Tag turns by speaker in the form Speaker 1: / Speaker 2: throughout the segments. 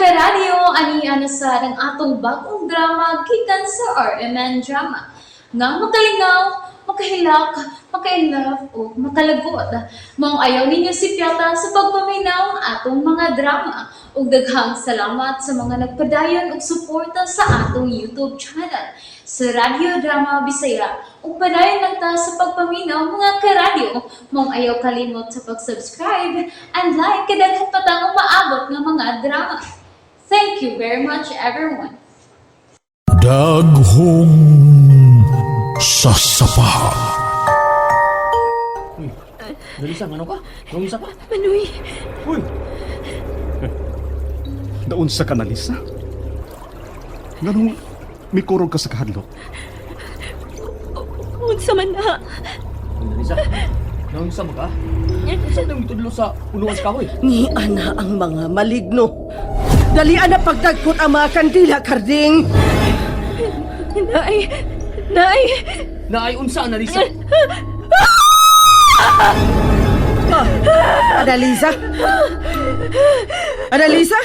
Speaker 1: Karadyo, ani ana sa ang atong bagong drama gikan sa RMN Drama. Nga makalingaw, makahilak, makainlove o makalagot. Maong ayaw ninyo si Piata sa pagpaminaw ang atong mga drama. Ug daghang salamat sa mga nagpadayon og suporta sa atong YouTube channel sa Radyo Drama Bisaya. Ug padayon lang ta sa pagpaminaw, mga karadyo. Maong ayaw kalimot sa pag-subscribe and like kay daghan pa tang umaabot nga mga drama. Thank you very much, everyone.
Speaker 2: Daghong sasapa.
Speaker 3: Uy, Dalisa, ano ka? Naunsa ka?
Speaker 4: Manoy,
Speaker 3: Uy!
Speaker 5: Naunsa ka na, Lisa? Nganong mikurog ka sa kahadlok?
Speaker 4: unsa man na.
Speaker 3: Uy, Dalisa, naunsa mo ka? Saan nang itudlo sa punuan sa kahoy?
Speaker 6: Ni ana ang mga maligno. Dalian na pagdagkot ang mga kandila, Karding.
Speaker 4: Nay, nay,
Speaker 3: Naay unsa, Analisa?
Speaker 6: Analisa? Analisa?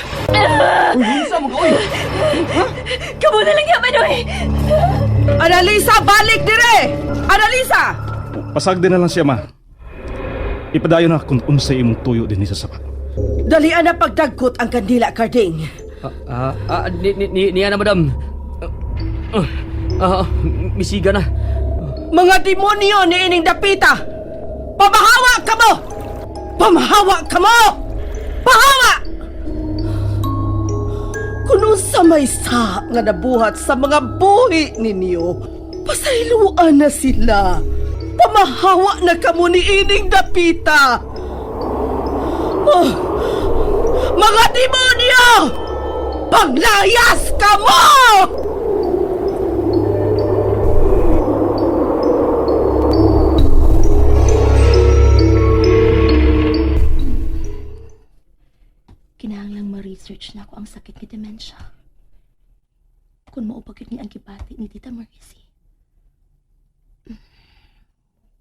Speaker 3: Uy, unsa mo ka, uy!
Speaker 4: kamo na lang ya, Manoy.
Speaker 6: Analisa, balik dire! Analisa!
Speaker 5: Pasagdi na lang siya, ma. Ipadayon na kung unsay imong tuyo din sa sapa.
Speaker 6: Dalian na pagdagkot ang kandila, Karding.
Speaker 3: Ah, ah, ah, ni, ni, ni, niya na, madam. Ah, ah, ah, misiga na.
Speaker 6: Mga demonyo ni ining dapita! Pamahawa ka mo! Pamahawa ka mo! Pahawa! Kung sa may sa nga nabuhat sa mga buhi ninyo, pasayloan na sila. Pamahawa na kamo ni ining dapita. Oh, mga demonyo! Panglayas ka mo!
Speaker 4: Kinahanglang ma-research na ako ang sakit ni dementia. Kung mao pa gyud ni ang gibati ni Tita Mercy.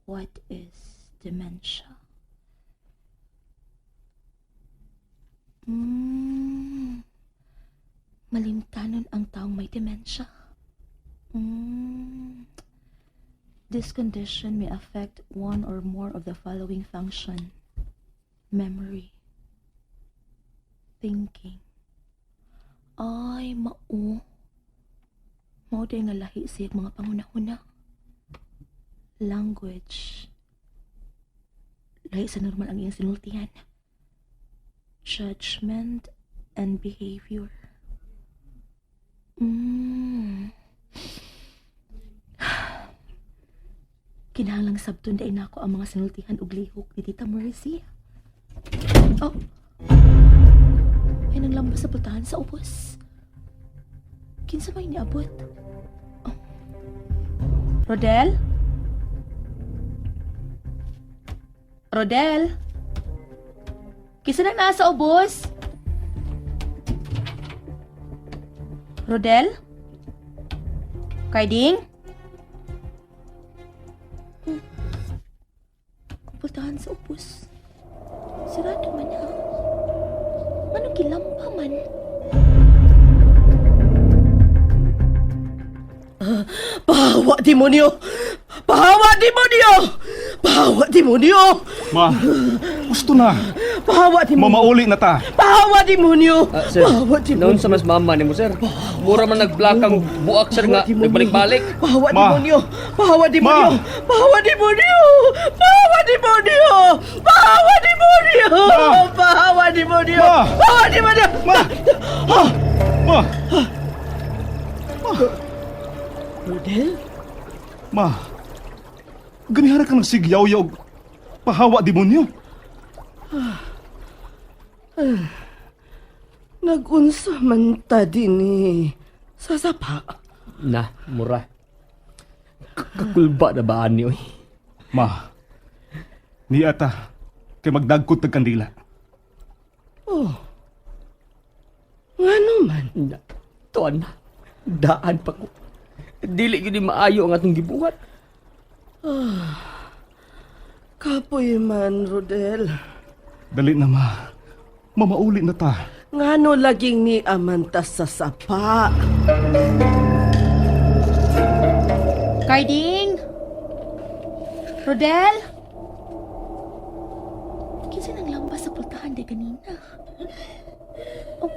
Speaker 4: What is dementia? Malimtanon ang taong may dementia. This condition may affect one or more of the following function. Memory, thinking. Ay, mao. Mao day nga lahi siya mga panghuna-huna. Language. Lahi sa normal ang iyang sinultihan. Judgment and behavior. Kinahanglang sabton day nako ang mga sinultihan og lihok ni Tita Mercy. Oh. Ay nang lambas sa pultahan sa ubos. Kinsa may niabot? Oh. Rodel? Rodel? Kinsa nang nasa ubos? Rodel? Carding? Ang pultahan sa ubos. Sarado man ha. Anong gilamba man?
Speaker 6: Pahawa, demonyo! Pahawa, demonyo! Pahawa, demonyo!
Speaker 5: Ma, gusto na.
Speaker 6: Pahawa, demonyo!
Speaker 5: Mamauli na ta.
Speaker 6: Pahawa, demonyo!
Speaker 3: Ah, sir,
Speaker 6: Pahawa, demonyo!
Speaker 3: naunsa mas mama ni mo, sir? Mura man nag-black ang buak, sir, nga nagbalik-balik.
Speaker 6: Pahawa,
Speaker 5: Ma.
Speaker 6: demonyo! Pahawa, demonyo!
Speaker 5: Ma.
Speaker 6: Pahawa, demonyo! Pahawa, demonyo! Pahawa, demonyo!
Speaker 5: Ma.
Speaker 6: Pahawa, demonyo!
Speaker 5: Ma.
Speaker 6: Pahawa, demonyo!
Speaker 5: Ma! Ma!
Speaker 6: Rodel?
Speaker 5: Ma! Ganihara ka nagsigyaw-yaw. Pahawa demonyo.
Speaker 6: Nagunsa man ta din eh. Sa sapa.
Speaker 3: Na, mura. Kakulba na ba ani, uy?
Speaker 5: Ma, niya ta kay magdagkot tag kandila.
Speaker 6: Oh. Ngano man?
Speaker 3: Na, tuan na. Daan pa ko. Dili gyud ni maayo ang atong gibuhat.
Speaker 6: Kapoy man, Rodel.
Speaker 5: Dali na, ma. Mamauli na ta.
Speaker 6: Ngano laging ni amanta sa sapa?
Speaker 4: Carding! Rodel? Kinsa nang lamba sa pultahan de kanina? Oh.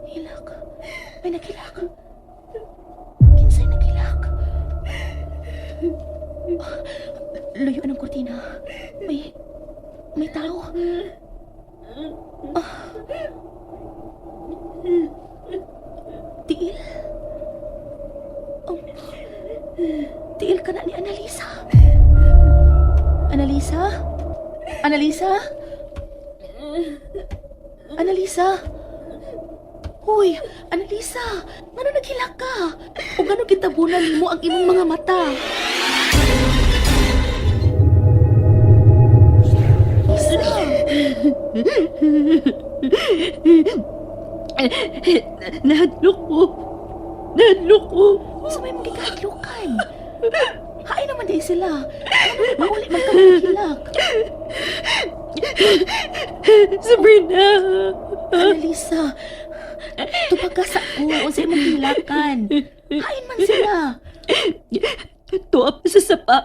Speaker 4: Hilak. May naghilak. Kinsay naghilak? Oh, luyo ng kurtina. May tao. Oh. Tiil? Oh. Tiil ka na ni Annalisa. Annalisa? Annalisa? Annalisa? Hoy, Annalisa! Ngano naghilak ka? O ngano gitabunan nimo ang imong mga mata? Lisa!
Speaker 2: Nahadlok ko. Nahadlok ko.
Speaker 4: Sa may mga gikahadlukan. Hain naman di sila. Ngano mauli man ka naghilak?
Speaker 2: Sabrina!
Speaker 4: Annalisa, tupag ka sa ko. Unsa imong gihilakan? Hain man sila.
Speaker 2: Tuwa pa sa sapa.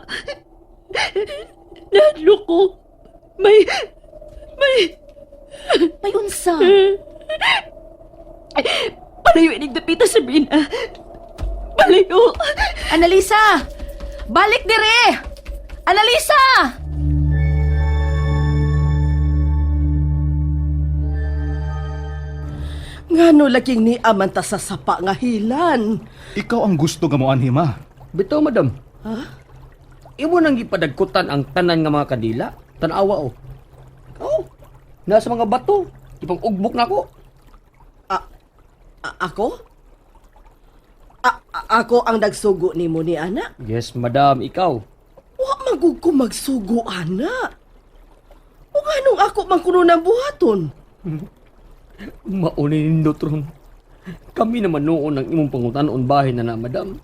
Speaker 2: Nahadlok ko. May... May...
Speaker 4: May unsa.
Speaker 2: Palayo inig dapita, Sabrina. Palayo.
Speaker 4: Annalisa! Balik dire! Annalisa!
Speaker 6: Ngano laging ni amanta sa sapa nga hilan?
Speaker 5: Ikaw ang gusto nga moanhi, ma.
Speaker 3: Bitaw, madam. Ha? Imo nang gipadagkutan ang tanan nga mga kandila. Tanawa oh. Oh, nasa mga bato. Ipang ugbok na ako.
Speaker 6: Ako? Ako ang nagsugo nimo ni ana?
Speaker 3: Yes, madam, ikaw.
Speaker 6: Wa magug ko magsugo ana. O nganong ako man kuno ng buhaton?
Speaker 3: Mauni nindot ron. Kami naman noon ang imong pangutanon bahin na na, madam.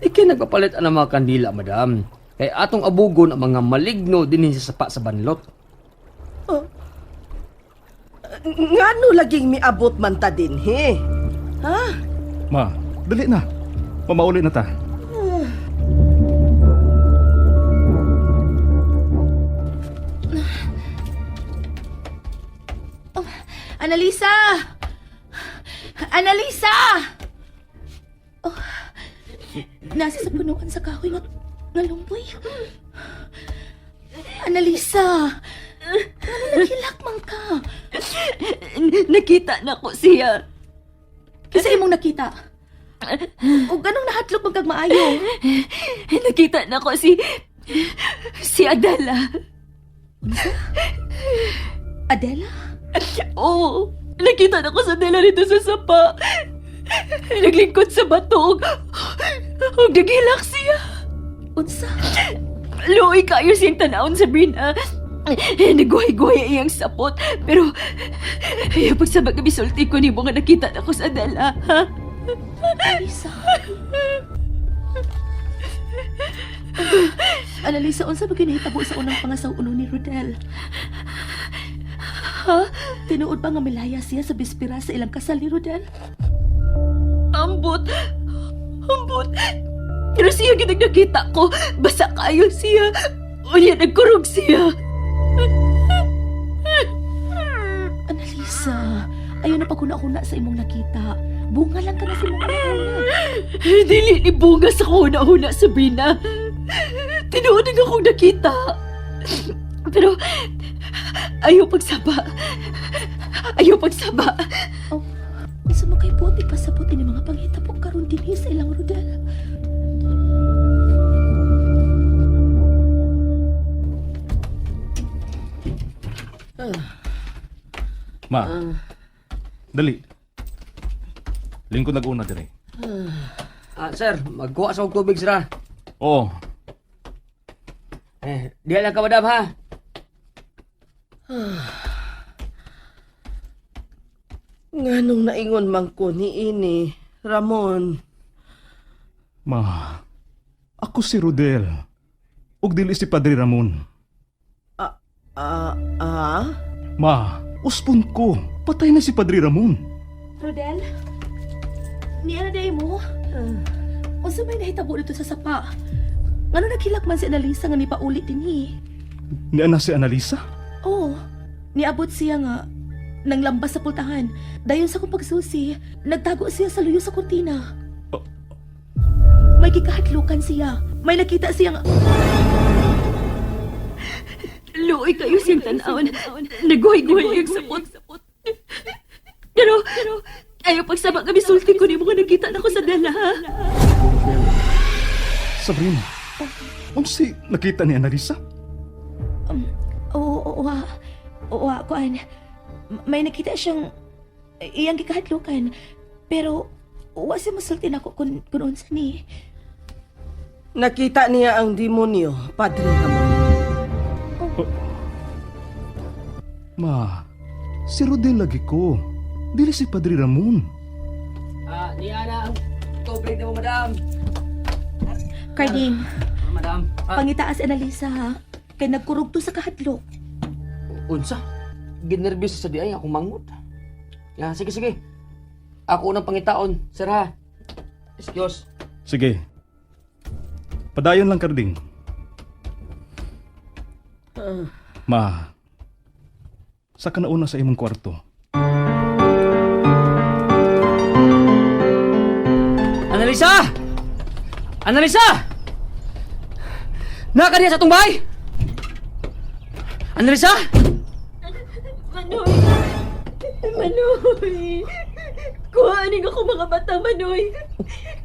Speaker 3: Ikay nagpapalit ang mga kandila, madam. Kay atong abugon ang mga maligno dinhi sa sapa sa banlot.
Speaker 6: Ngano laging miabot man ta dinhi? Ha?
Speaker 5: Ma, dali na. Mamauli na ta.
Speaker 4: Annalisa! Annalisa! Oh, nasa sa punuan sa kahoy nga, nga lumboy. Annalisa! Ano naghilak man ka?
Speaker 2: Nakita na ko siya.
Speaker 4: Kinsa imong nakita? O ganong nahadlok man kag maayo?
Speaker 2: Nakita na ko si... Si Adela.
Speaker 4: Adela?
Speaker 2: Oo. Nakita na ko sa Adela rito sa sapa. Naglingkod sa bato. Og naghilak siya.
Speaker 4: Unsa?
Speaker 2: Luoy kayo siyang tanawon, Sabrina. Nagguhay-guhay iyang sapot. Pero, ayaw pagsabag kami sulti ko nimo nga nakita na ko sa Adela, ha?
Speaker 4: Annalisa. Annalisa, unsa ba kinahitabo sa unang pangasaw-uno ni Rodel? Ha? Tinuod ba nga milaya siya sa bispira sa ilang kasal ni Rodel?
Speaker 2: Ambot. Ambot. Pero siya ginag nakita ko. Basa kayo siya. Unya, nagkurog siya.
Speaker 4: Annalisa, ayaw na paguna-una sa imong nakita. Bunga lang ka na sa imong una.
Speaker 2: Dili ni bunga sa kuhuna-huna, Sabrina. Tinuod ang akong nakita. Pero, ayaw pagsaba. Ayaw pagsaba.
Speaker 4: Oh, unsa man kay buot ipasabot ini mga panghitabo karon dinhi sa ilang Rodel?
Speaker 5: Ma, dali. Lingkod nag-una dire.
Speaker 3: Ah, sir, magkuha sa og tubig sira.
Speaker 5: Oo.
Speaker 3: Eh, diha lang ka, madam, ha?
Speaker 6: Nganong naingon man ko ni ini, Ramon?
Speaker 5: Ma, ako si Rodel. Ug dili si Padre Ramon.
Speaker 6: Ah, ah?
Speaker 5: Ma, Uspon ko. Patay na si Padre Ramon.
Speaker 4: Rodel? Ni ano day mo? Unsa may nahitabo dito sa sapa? Ngano naghilak man si Annalisa nga nipauli dinhi?
Speaker 5: Niana si Annalisa?
Speaker 4: Oo, niabot siya nga nang lambas sa pultahan. Dayon sa kong pagsusi, nagtago siya sa luyo sa kurtina. May gikahadlukan siya. May nakita siya nga.
Speaker 2: Luoy kayo siyang tanawon. Naguhay-guhay ang sapot. Pero, ayaw pagsama kami sulti ko ni mga nakita na ko sa dala. Ha?
Speaker 5: Sabrina, unsay nakita ni Annalisa?
Speaker 4: Oo, oo, ah. Oo, ah, kuan. May nakita siyang iyang gikahadlukan. Pero wa siya masulti nako kung unsa ni.
Speaker 6: Nakita niya ang demonyo, Padre Ramon.
Speaker 5: Ma, si Rodel lagi ko. Dili si Padre Ramon.
Speaker 3: Ah, ni Ana, ang tubig na mo, madam.
Speaker 4: Carding,
Speaker 3: Ah, madam. Ah,
Speaker 4: pangitaas si Annalisa ha. Kay nagkurog to sa kahadlok.
Speaker 3: Unsa? Ginervyos sa di ay akong mangut. Ya, sige sige. Ako unang pangitaon, sir ha. Excuse.
Speaker 5: Sige. Padayon lang, Karding. Ma, sa kanauna sa imong kwarto.
Speaker 3: Annalisa! Annalisa! Naka niya sa atong bahay! Annalisa!
Speaker 2: Manoy! Manoy! Kuhaanin ako mga bata, Manoy!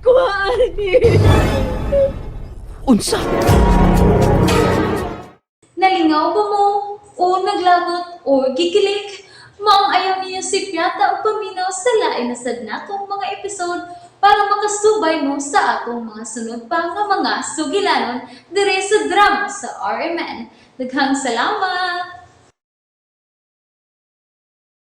Speaker 2: Kuhaanin!
Speaker 3: Unsa?
Speaker 1: Nalingaw ba mo? O naglagot o gikilig? Maong ayaw niya si Piata o paminaw sa lain na sad natong mga episode para makasubay mo sa atong mga sunod pa nga mga sugilanon dire sa drama sa RMN. Daghang salamat!